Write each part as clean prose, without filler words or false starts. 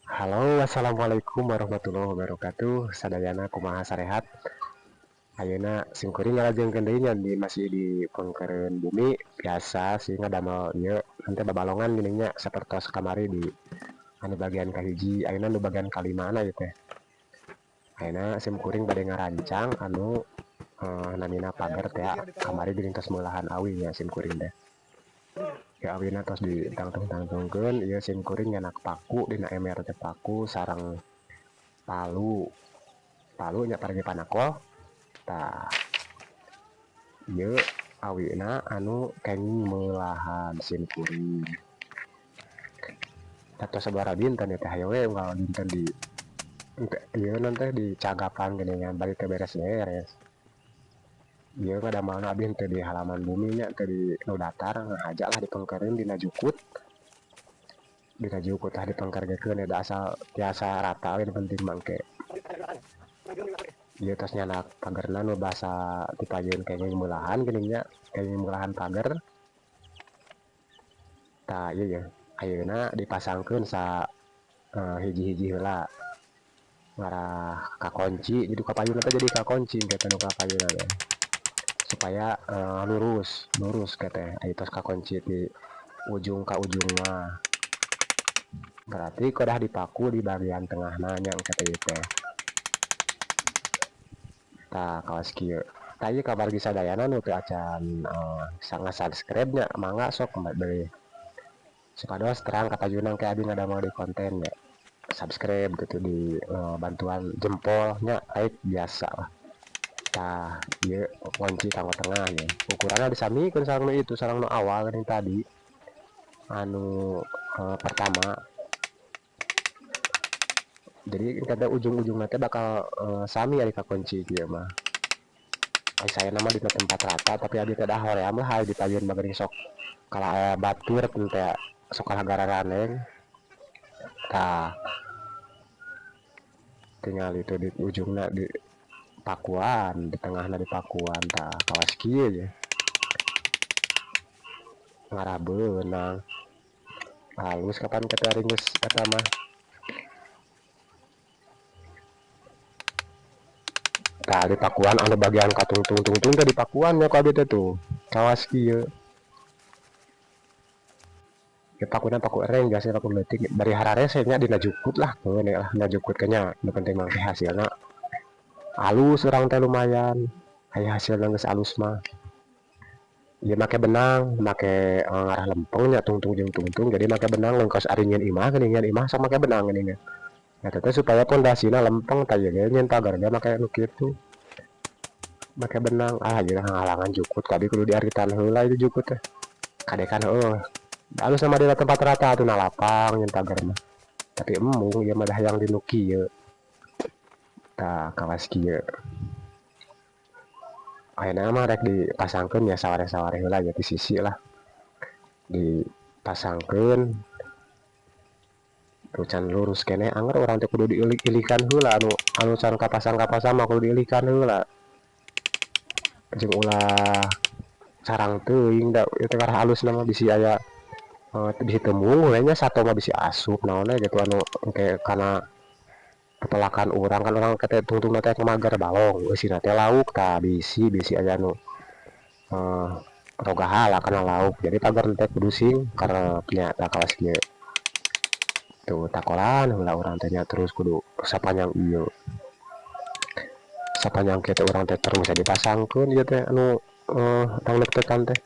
Halo, assalamualaikum warahmatullahi wabarakatuh. Sadayana kumaha, sarehat? Ayeuna simkuring ngalajengkeun deui nya di masih di pengkereun bumi biasa sih ngadamel ieu nanti babalongan geuning nya, sapertos kamari di anu bagian kahiji, ayeuna nu bagian kalimana ieu teh. Ayeuna simkuring bade ngarancang anu namina pagar teh. Kamari geuning tos meulahan awi nya simkuring teh. Ya, awina tos ditangtung-tangtungkeun. Ieu simkuring nyandak paku dina ember teh, paku sareng palu, palu nya paragi panakol. Tah, ieu awina anu kenging meulahan simkuring. Tos sabaraha dinten ieu teh, hayo we unggal dinten di ieu teh dicagapan geuningan, bari teu beres-beres. Ieu ngadamelna abdi henteu di halaman bumi nya, teu di nu datar, ngahaja lah dipengkeureun dina jukut. Dina jukut lah dipengkerkeun, da asal tiasa rata we nu penting mah engke. Ieu tos nyandak pagerna nu basa dipayun kenging meulahan geuning nya, kenging meulahan pager. Tah, ieu ye, ayeuna dipasangkeun sa hiji-hiji heula. Ngarah kakunci, jadi kapayunna teh jadi kakunci engke teh nu kapayunna teh. Supaya lurus, lurus ke teh, aya tos kakunci ti ujung ka ujung mah. Berarti kedah dipaku di bagian tengahna nya engke teh ieu teh. Tah, kawas kieu. Tah, ieu ka wargi sadayana nu teu acan nga-subscribe nya, mangga sok beli supados terang kapayunna engke abdi ngadamel di konten nya. Subscribe gitu di bantuan jempol nya, like biasa lah. Tah, ieu kunci kanggo tengah nya. Ukuranna disamikeun sareng nu itu, sareng nu awal geuning tadi. Anu pertama. Jadi kada ujung-ujungna teh bakal sami ari kakunci kieu mah. Ai sayana mah dina tempat rata, tapi abdi teh da hoream lah di payun mah geuning, sok kalah aya batur teh sok kalah gararaneng. Tah, tinggal itu di ujungna di pakuan, di tengahna di pakuan. Tah, kawas kieu ye. Ngarah beunang. Halus kapan ke teh geus eta mah. Tah, di pakuan anu bagian katungtung-tungtung teh di pakuan nya ku abdi teh tuh. Kawas kieu. Ya, pakuna paku ereng biasa, paku leutik bari hararese nya dina jukut lah, keun lah dina jukut ke nya, nu penting mah hasilna alus urang teh lumayan. Aya hasilna geus alus mah. Ieu make benang, make ngarah lempeng nya, tungtung jeung tungtung, jadi make benang lengkos ari nyieun imah geuning, nyieun imah sok make benang geuning nya. Eta teh supaya pondasina lempeng. Tah, ieu ge nyieun pagar ge make nu kitu. Make benang. Ah, ieu halangan jukut ku abdi kudu diaritan heula itu jukut teh. Kadekan heueuh. Alus mah dina tempat rata atuh na lapang nyieun pagar mah. Tapi embung ieu mah da hayang di nu kieu. Tah, kawas kieu. Ayeuna mah rek dipasangkeun ya, sawareh-sawareh heula ya, ti sisi lah. Dipasangkeun tuh can lurus keneh, anger urang teh kudu diilik-ilikan heula, anu anu can kapasang-kapasang mah kudu diilikan heula. Jeung ulah carang teuing da ieu teh ngarah alusna mah bisi aya bisi teu mung we nya, sato mah bisi asup naon we gitu anu engke kana pepelakan urang. Kan urang teh tungtungna teh mager balong, eusina teh lauk. Tah, bisi bisi aya anu rogahala kana lauk, jadi pagar teh kudu sing karep nya. Tah, kawas kieu tuh, takolan heula urang teh nya, terus kudu sapanjang ieu, sapanjang kieu teh urang teh terus dipasangkeun ieu teh anu tangleuktekan teh.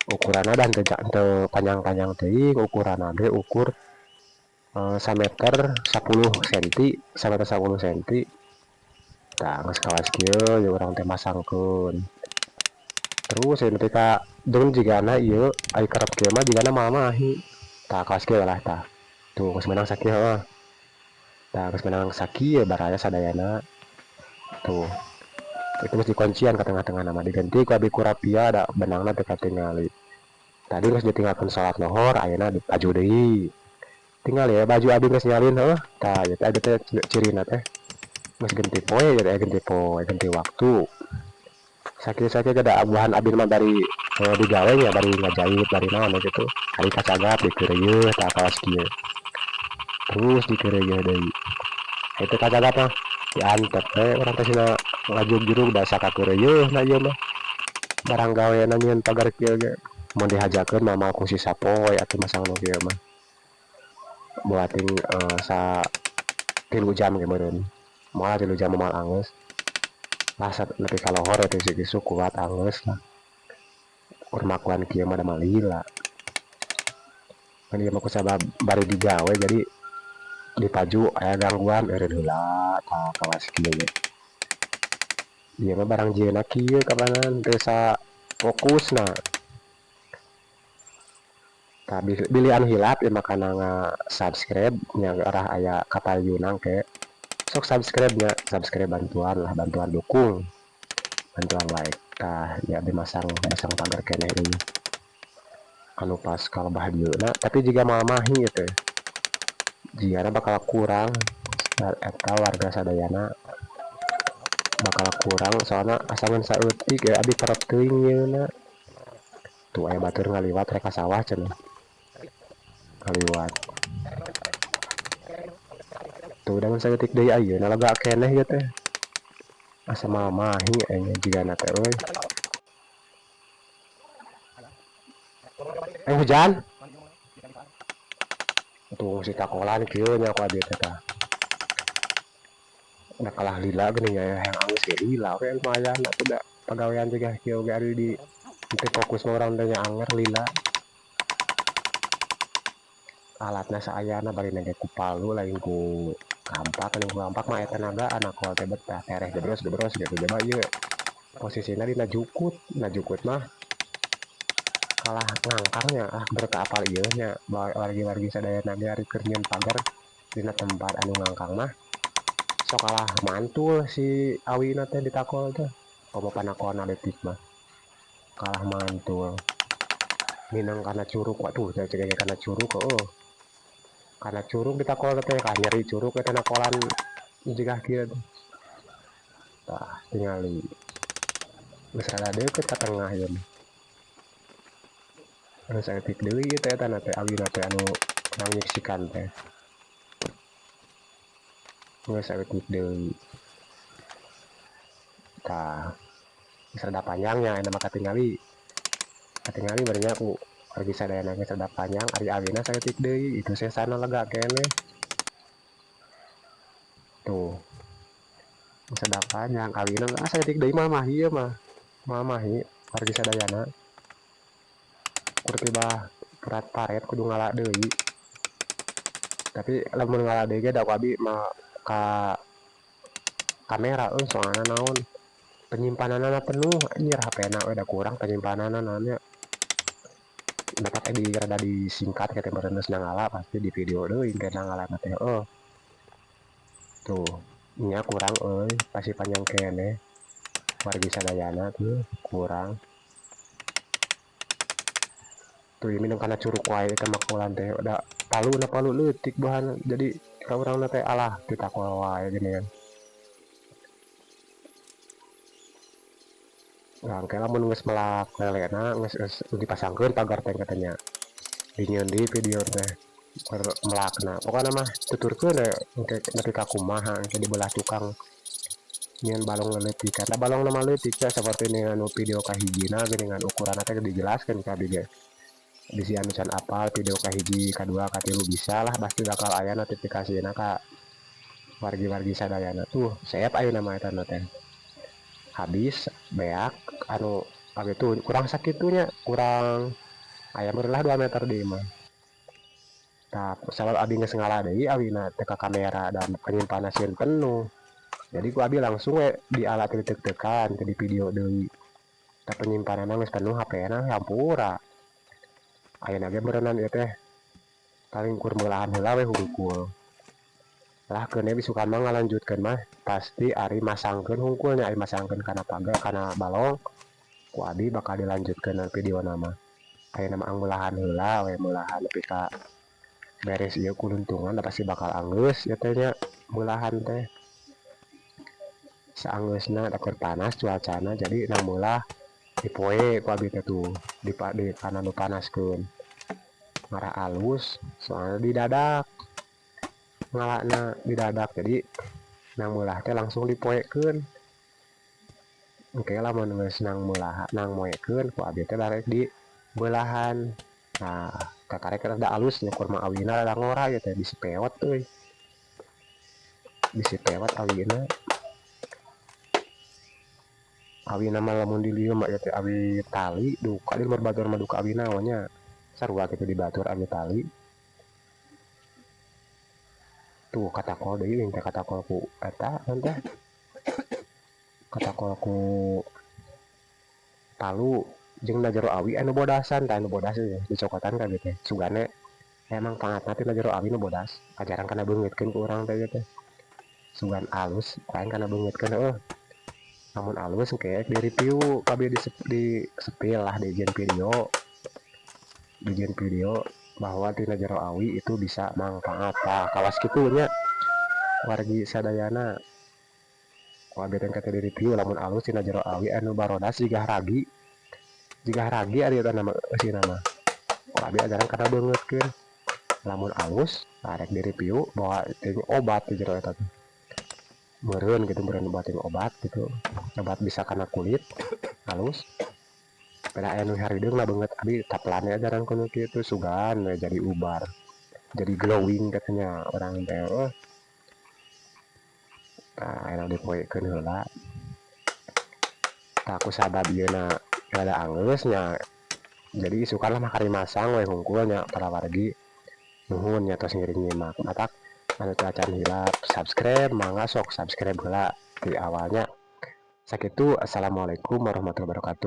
Ukuranna dan teu teu panjang-panjang teuing, ukuranna ge ukur sameter 10 senti, sameter 10 senti. Tah, geus kawas kieu ye urang teh masangkeun terus ya nepi ka jeung jigana ieu ai kerep kieu mah jigana moal mahi. Tah, kawas kieu lah. Tah, tuh geus meunang sakieu, heueuh. Tah, geus meunang sakieu baraya sadayana tuh. Itu geus dikuncian ka tengah-tengahna mah, diganti ku abdi ku rapia da benangna teu katingali. Tadi geus ditinggalkeun salat lohor, ayeuna baju deui. Tinggal ya baju abdi geus nyalin, heueuh. Tah, ieu teh abdi teh cirina teh geus ganti poe, jadi ganti poe, ganti waktu. Sakieu-sakieu ge da buahan abdi mah bari digawe nya, bari ngajahit, bari naon gitu. Ari kacagap dikeureuyeun. Tah, kawas kieu. Terus dikeureuyeun deui. Itu kacagat mah diantep we urang teh sina ngajug-jurug da sakakeureuyeuhna ieu mah. Barang gaweana nyieun pagar kieu ge mun dihajakeun mah moal kungsi sapoe atuh masang nu kieu mah. Boating sa 3 jam ge meureun. Moal 3 jam moal anggeus. Lah, nepi ka lohor teh isuk-isuk kuat anggeus lah. Kur makuan kieu mah da mah lila. Kan ieu mah kusabab bari digawe, jadi dipaju aya gangguan eureun heula. Tah, kawas kieu ge. Ieu mah barang jieunna kieu kapanan teu safokusna. Tah, bilih anu hilap ieu mah kana nga-subscribe nya, arah aya kapayunna engke. Sok subscribe nya, subscribe bantuan lah, bantuan dukung, bantuan like. Tah, ieu abdi masang masang pagar keneh ieu. Anu pas kalebah dieuna, tapi jiga moal mahi ieu teh. Jigana bakal kurang eta warga sadayana, bakal kurang soalna asa ngan saeutik ya, abdi kerep teuing nyieunna. Tuh, aya batur ngaliwat rek ka sawah cenah. Ngaliwat. Tuh, da ngan saeutik deui, ayeuna lega keneh ieu teh. Asa moal mahi aing jigana teh euy. Eh, hujan. Tuh, si takolan kieu nya ku abi teh tah. Da kalah lila geuning aya hayang anggeus ge lila we, lumayan atuh da pagawean jiga kieu ge ari di teu fokus mah urang teh nya anger lila. Alatna saayana, bari ge ku palu lain ku kampak. Lain ku kampak mah aya tenagaan nakol teh betah tereh gebros-gebros gitu. Coba ieu posisina dina jukut, na jukut mah kalah ngangkangnya. Ah, berka apal ieu nya wargi-wargi sadayana ge, ari keur nyieun pagar dina tempat anu ngangkang mah sok kalah mantul si awina teh ditakol teh. Komo panakolna leutik mah kalah mantul minang kana curug. Waduh, cek ge kana curug, heueuh, kana curug ditakol teh, kah nyeri curug eta nakolan jiga kieu teh. Tah, tingali geus rada deukeut ka tengah ieu mah. Anu saeutik deui ieu teh, etana teh awina teh anu ngangiksikan teh. Geus saeutik deui. Tah, geus rada panjangnya ayeuna mah katingali. Katingali bari nya ku wargi sadayana geus rada panjang, ari awina saeutik deui, itu sesana lega keneh. Tuh. Geus rada panjang awina, ah, saeutik deui mah mahi ieu mah. Moal mahi wargi sadayana. Kur tibah berat paret kudu ngala deui. Tapi lamun ngala deui ge da ku abi mah ka kamera euy, soalna naon, penyimpananna penuh anjir HP-na we, da kurang penyimpananna naon nya. Dapat di rada disingkat kitu meureun, geus ngala pasti di video deui engke ngalana teh, heueuh. Tuh, nya kurang euy, masih panjang keneh. Wargi sadayana tuh kurang. Tuh, minum kana curug wae eta makulan teh, da paluna palu leutik bahanna, jadi ka urangna teh alah ditakol wae geuningan. Nah, engke lamun geus melak lelena, geus geus dipasangkeun pagar teh katanya. Dinyieun deui video teh keur melakna. Pokona mah tuturkeun we engke nepi ka kumaha engke dibelah tukang nyieun balong leutik. Eta balongna mah leutik nya, saperti anu video kahijina geuningan, ukuranna teh dijelaskeun ka abdi ge. Bisi anu can apal video kahiji, kadua, katilu, bisa lah, pasti bakal aya notifikasina ka wargi-wargi sadayana. Tuh, seep ayeuna mah eta teh. Habis beak anu abi tuh kurang sakitu nya, kurang aya meureun lah 2 meter deui mah. Tah, sabab abi geus ngala deui awina teh ka kamera dan penyimpanan sieun penuh. Jadi ku abi langsung we di alat diteuk-teukan teu di video deui. Tah, penyimpananna geus penuh HP-na, hampura. Ayeuna ge meureunan ieu teh paling kur meulahan heula we hungkul. Lah, keun we bisukan mah ngalanjutkeun mah pasti ari masangkeun hungkul nya, ari masangkeun kana pagar, kana balong ku abi bakal dilanjutkeun videona mah. Ayeuna mah meulahan heula we, meulahan nepi ka beres ieu kuluntungan, da pasti bakal anggeus ieu teh nya meulahan teh. Saanggeusna da keur panas cuacana, jadi nang meulah dipoe ku abi teh tuh di kana nu panaskeun. Ngarah alus soalna didadak. Ngalana didadak, jadi nang meulah teh langsung dipoekeun. Engke lamun geus nang meulah, nang moekeun ku abi teh barek di beulahan. Nah, kakarek rada alus nya, kurma awina rada ngora ieu teh, bisi peot euy, bisi peot awina. Awina mah lamun di dieu mah ieu teh awi tali, duka di lembur batur mah duka awi naon nya, sarua kitu di batur awi tali. Tuh katakol deui euy teh, katakol ku eta naon teh, katakol ku palu jeung na jero awi anu bodasan. Tah, anu bodas ieu dicokotan ka teh, sugane emang pangatna tina jero awi nu bodas, ajaran kana beungitkeun ku urang teh ieu teh. Sugan alus lain kana beungitkeun, heueuh. Lamun alus engke di review kabeh, di spill lah, dijieun video, dijieun video bahwa tina jero awi itu bisa mangfaat. Tah, kawas kitu nya wargi sadayana, ku abi teh engke teh di review lamun alus tina jero awi anu barodas jiga ragi, jiga ragi ari eta nama eusina mah. Ku abi ajaran kana beungeutkeun. Lamun alus arek di review bahwa obat di jero eta teh meureun gitu, meureun obat, obat gitu, obat bisa kana kulit halus. Pada aya nu harideung na beungeut abi taplan ajaran kuno kitu, sugan we jadi ubar, jadi glowing katanya orang teh. Oh, tah, aya dipoekeun heula. Tah, ku sabab ieu na rada anggeus nya, jadi isukan lah mah masang we hungkul nya. Para wargi, nuhun nya tos ngiring nyimak. Matak anu teu acan hilap subscribe, mangga sok subscribe heula di awalnya. Sakitu, assalamualaikum warahmatullahi wabarakatuh.